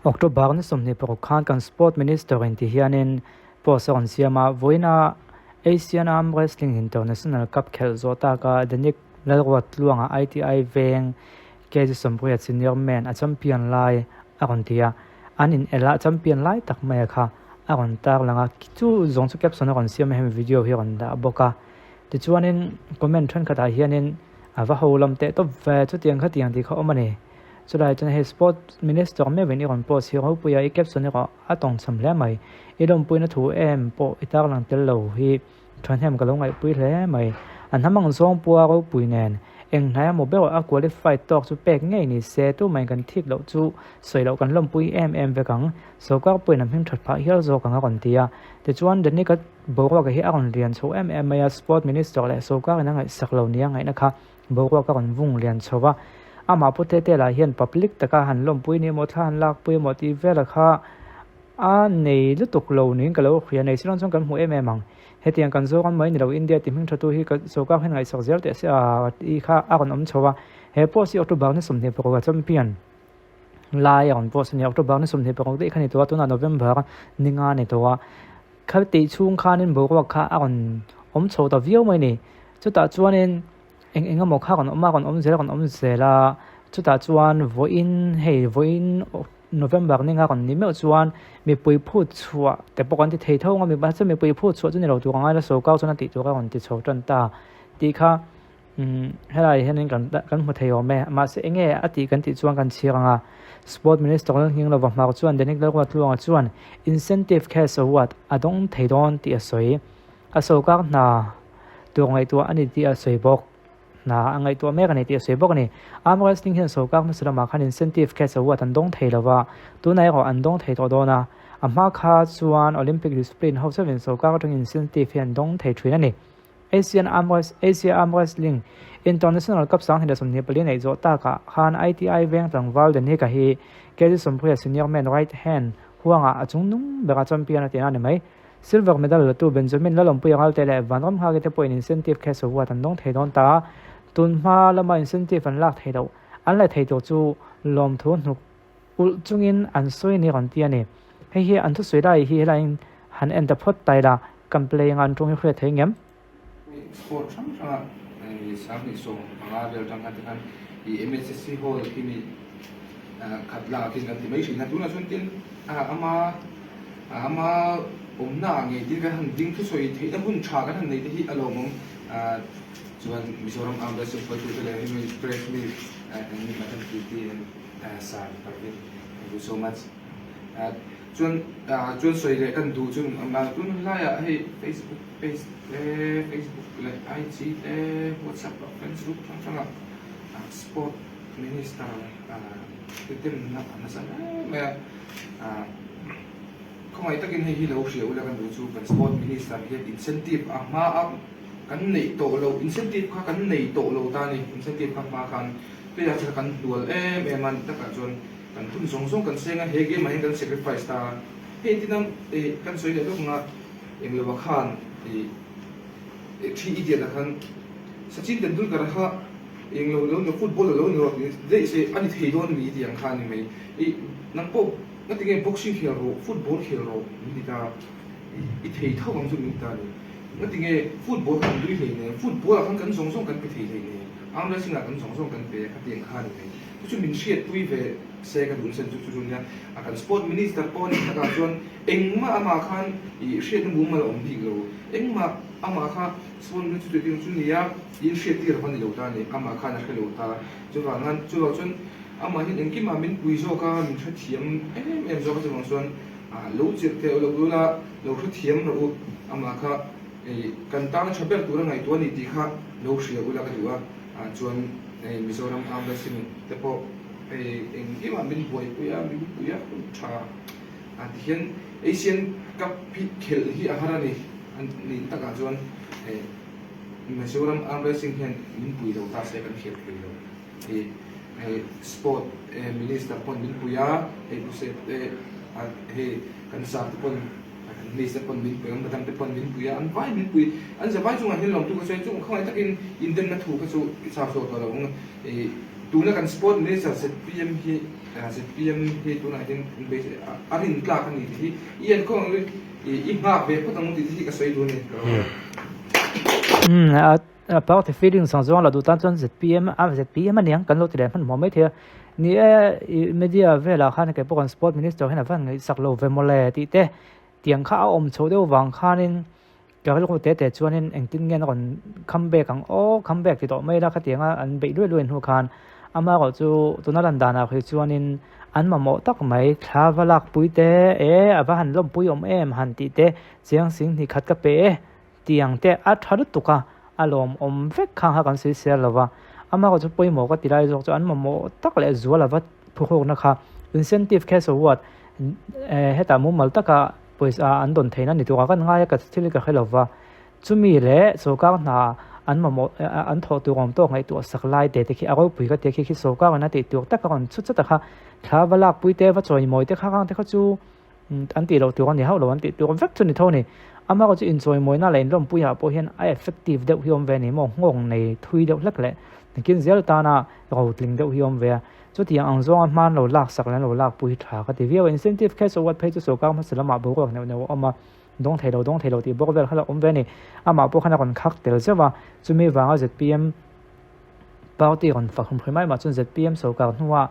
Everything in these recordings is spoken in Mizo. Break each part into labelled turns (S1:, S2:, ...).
S1: October ni 26 khan kan Sport Minister in ti hianin post a rawn siam a, vawiina Asian Arm Wrestling International Cup khelh zawh taka Danik Lalruattluanga ITI veng KG 80 Senior Men a champion lai a rawn ti a, an in el a champion lai tak mai a kha a rawn tarlang a, chu zawng chu caption a rawn siam a hemi video hi a rawn dah bawk a, tichuanin comment thenkhatah hianin a va ho lam teh tawp ve chutiang khatiang tih kha awm a ni. Chulai chuan hei Sport Minister meuhin i rawn post hi ropuia i caption erawh a tawngchham hle mai. I lawmpuina thu em pawh i tarlang tel lo hi thahnem ka lo ngaihpui hle mai. A hnam ang zawng pua ropui nen eng hnai emaw ber a qualified tawk chu pek ngei ni se tumah kan thik loh chu sawi loh kan lawmpui em em vek ang. Sawrkar pawhin a hming that phah hial zawk ang a rawn ti a. Tichuan Danica boruak hi a rawn lian chho em em mai a, Sport Minister leh sawrkarin a ngaihsak lo nia ngaihna kha Boruak a rawn vung lian chho va, amah Pu Tete lah hian public taka han lawmpui ni emaw thla han lakpui emaw tih vela kha a nei lutuk lo niin ka lo hria. Nei silawm chuan kan hmu em em ang. Hetiang kan Zoram mai ni lo India ti hming thatu hi ka sawrkar hian ngaihsak zel teh se a tih kha a rawn awm chho va. He post hi October ni 26 a champion lai a rawn post a ni. October ni 26 daih kha ni tawh a, tunah November ni nga ni tawh a. Kha tih chhung khanin boruak kha a rawn awm chho ta viau mai ni. Chutah chuanin eng eng emaw kha rawn awm a, rawn awm zel a, rawn awm zel a. Chutah chuan vawiin hei vawiin November ni nga rawn ni meuh chuan mipui phut chhuah te pawh kan ti thei tho ang a, mahse mipui phut chhuah chu ni lo tur a ngai la, sawrkar chuan a tih tur a rawn ti chho tan ta tih kha umm helaiah hianin kan kan hmu thei awm e. Mahse eng nge a tih kan tih chuan kan chhiar ang a, Sport Minister Lalnghing Lova hmar chuan Danik Lalruatluanga chuan Incentive Cash Award a dawng thei dawn tih a sawi. A sawrkar hna tur ngaihtuah a ni tih a sawi bawk. Hna a ngaihtuah mek a ni tih a sawi bawk a ni. Arm wrestling hian sawrkar hmasa lamah khan incentive cash award an dawng thei lo va, tunah erawh an dawng thei tawh dawn a. A hma kha chuan Olympic discipline ho chauhin sawrkar atangin incentive hi an dawng thei thin a ni. Asian Arm Asia Arm Wrestling International Cup 2024 neih zawh takah khan ITI veng tlangval Danica hi KG 30 Senior Men Right Hand huangah a chungnung bera champion a tihna a ni mai. Silver medal latu Benjamin Lalawmpuia Ngalte leh Vanram Nghaki te pawhin incentive cash award an dawng thei dawn ta. Tun hma lama incentive an lak theih loh an la thei tur chu lawmthu hnuk ulh chungin an sawi ni rawn ti a ni. Hei hi an thusawi lai hi helaiin han en ta phawt ta ila kan play anga an tawng hi hriat thei ngem?
S2: Sport hrang hranga 2015 vel atang khan te khan i MSSC hall khi mi khat lak in kan ti mai thin a, tunah chuan tin ama ama awmna ah ngei tin kan han ding thusawi theihna hun tha kan han nei te hi a lawmawm chuan Mizoram Armed Wrestling hruaitute leh hemi press mi eng kan ti ti Sir Parvin thank you so much. Chuan chuan sawi leh kan duh chu tun laiah hei Facebook page te Facebook leh IG te WhatsApp ah friends group hrang hrang ah sport minister te demna a nasa hle mai a khawngaih takin hei hi lo hria ula kan duh chu kan sport minister hian incentive a hma a kan neih tawh loh incentive kha kan nei tawh lo ta a ni incentive kha hma khan Tui ah chuan kan hnual em em a, takah chuan kan hun zawng zawng kan seng a, he game ah hian kan sacrifice ta a, hei tin ang ih kan sawi leh lawk ang a, englo ah khan ih thi idiot ah khan Sachin Tendulkar kha englo lo ni football lo ni rawh tih daih se a ni thei dawn mi tih ang kha a ni mai, ih nang pawh nga tinge boxing khel rawh football khel rawh min ti ta i thei tho ang chu min ti ta a ni, nga tinge football kha kan nui hleinem football ah khan kan zawng zawng kan pe thei hleinem. Arm wrestling ah kan zawng zawng kan pe a khatiang kha a ni mai. Chu chu min hriatpui ve se ka duh nasa chu chu nia. A kan sport minister pawh a nih takah chuan engmah amah khan ih hriatna mumal a awm bik lo. Engmah amah kha sport minister chu chu nia in hriattir a va ni lo ta a ni. Amah khan a hre lo ta. Chuvang chuvang chuan amah hian engkimah min pui zawk a, min hrethiam em em zawk a chuvang chuan lo chirh teh lo ula lo hrethiam rawh u amah kha. Hei kan tan tha ber tura ngaihtuah a ni tih kha lo hria ula ka duh a, chuan hei Mizoram Arm Wrestling te pawh hei engkimah min buaipui a, min pui a hun tha a tihian Asian Cup hi khelh hi a har a ni a nih takah chuan hei Mizoram Arm Wrestling hian min pui lo ta se kan khel thei lo hei hei Sport Minister pawn min pui a, hei Pu Sep te hei kan sir te pawn. Miss te pawn min pui a, madam te pawn min pui a, an vai min pui. An zavai chungah hian lawmtu ka sawi chu khawngaih takin indemna thu kha chu i chhak zawk tawh lo ang. Tuna kan Sport Minister zpm hi ZPM hi tunah hian a rin tlak a ni tih hi i enkawl ang i nghak ve phawt ang tih hi ka sawi duh a ni.
S1: Umm a party feelings ang zawng la duh tan chuan ZPM a ZPM a niang kan lo ti leh hmanhmawh mai thei a. Ni e ih media velah khan kei pawh kan sport minister hian a van ngaihsak lo ve mawle tih te tiang kha a awm chhoh deuh vang khanin Ka rilru te te chuanin engtin nge an rawn come back ang aw, come back ti tawh mai ila khatiang a an beih luai luai hnu khan amaherawh chu tuna lan danah khi chuanin an mamawh tak mai thla va lak pui te e a va han lawmpui awm em han tih te chiang sing hnih khat ka pe e tiang te a tha lutuk a a lawmawm vek khang kha kan sawi sel lo va amaherawh chu pawimawh ka ti lai zawk chu an mamawh tak leh zual a va phuhrukna kha incentive cash award hetah mumal taka Pawisa an dawn theihna ni turah kan ngai a, ka thil ka hre lo va. Chumi leh sorkar hna an mamawh an thawh tur awm tawk ngaihtuah sak lai te te khi a ropui ka tia khi khi sorkar in a tih tur tak a rawn chhut chhat a kha thla va lakpui te va chawimawi te kha khang te kha chu an tih loh tur a ni hauh lo an tih tur vek chu ni tho a ni. Amaherawhchu inchawimawina leh inlawmpuiah pawh hian a effective deuh hi awm ve a ni maw nghawng nei thui deuh hlek leh nakin zel tana rotling deuh hi awm ve a. Chutiang ang zawnga hman lo lak sak leh an lo lak pui hi tha ka ti viau a, incentive cash award phei chu sorkar hmasa lamah boruak neuh neuh a awm a, dawng thei lo dawng thei lo tih bawk vel kha la awm ve a ni. Amah pawh khan a rawn khak tel zeuh a, chumi vanga zpm party rawn fak hlum hrim mai mah chuan zpm sorkar hnua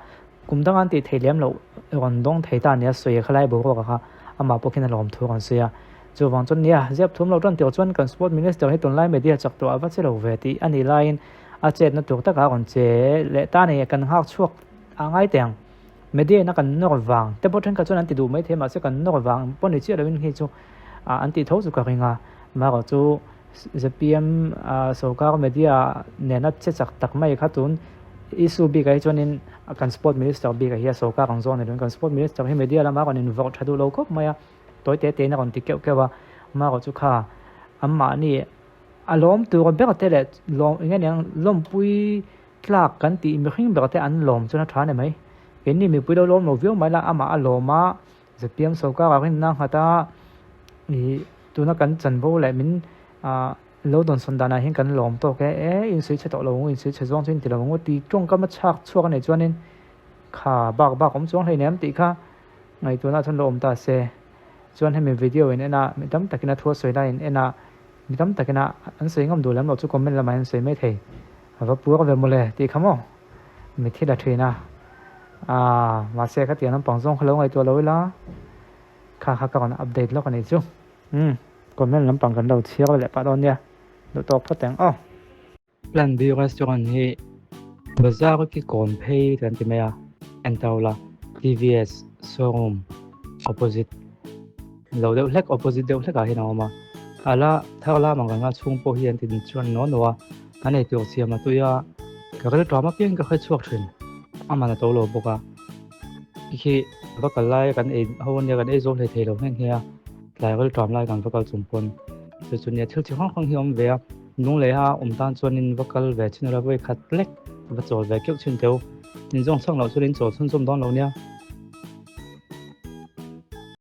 S1: kum danga an tih theih lem loh rawn dawng thei ta nia sawi a khalai boruak a kha amah pawh khian a lawm thu a rawn sawi a. Chuvang chuan nia, ziap thum lo tan tir chuan kan sport minister hi tunlai media chak tawh a va che lo ve tih a nih laiin A chetna tur takah a rawn che leh ta a ni. Kan nghak chhuak a ngai teh ang. Media ina kan nawr vang te pawh thenkhat chuan an ti duh mai thei mahse kan nawr vang pawh ni chiah loin hei chu an tih tho chu ka ring a. Amaherawh chu zpm sorkar media nena che chak tak mai kha tun issue bikah hi chuanin kan sport minister bikah hi a sorkar ang zawk a ni loin kan sport minister hi media lama rawn invawrh tha duh lo khawp mai a. Tawi te tein a rawn ti keuh keuh a. Amaherawh chu kha anmahni A lawm tur ber te leh lawm eng nge niang lawmpui tlak kan tih mihring ber te an lawm chuan a tha a ni mai. Keini mipui lo lawm lo viau mai la amah a lawm a, zpm sorkar ah rinna nghat a ih tuna kan chanvo leh min ah lo dawnsawn danah hian kan lawm tawk e, e insuih chhe tawh lo ang u insuih chhe zawng chu inti lo ang u tih tawngkam a chhak chhuak a nih chuanin kha bak bak awm chuang hleinem tih kha ngaihtuahna chuan lo awm ta se. Chuan hemi video in en a mi tam takin a thu a sawi lai in en a. Mi tam takin a an sawi ngam duh lem loh chu comment lamah hian an sawi mai thei. A va puar ve mawle tih kha maw? Mi thil a thin a. Aaa mahse khatiang lampang zawng kha lo ngaihtuah lo ila kha kha ka rawn update lawk a nih chu. Umm comment lampang kan lo chhiar leh pah dawn nia. Duh tawk phawt ang aw. Plan B restaurant hi bazar ki kawn phei kan ti mai a Entaula TVS showroom opposite lo deuh hlek opposite deuh hlek ah hian a awm a ala thar lam ang reng a chhung pawh hi an ti chuan nuah nuah a an eitur siam a tui a ka ril ṭam apiang ka hre chhuak ṭhin a man a to lo bawk a khi va kal lai kan ei ho ania kan ei zo hlei thei lo nghe nghe a tlai ril ṭam lai kan va kal chung pawn chu chu nia thil chi hrang hrang hi a awm ve a. Nung leh a awm tan chuanin va kal ve chin ula vawi khat lek va chawl ve keuh chin teu. In zawng chhang loh chuan in chawl chhunzawm dawn lo nia.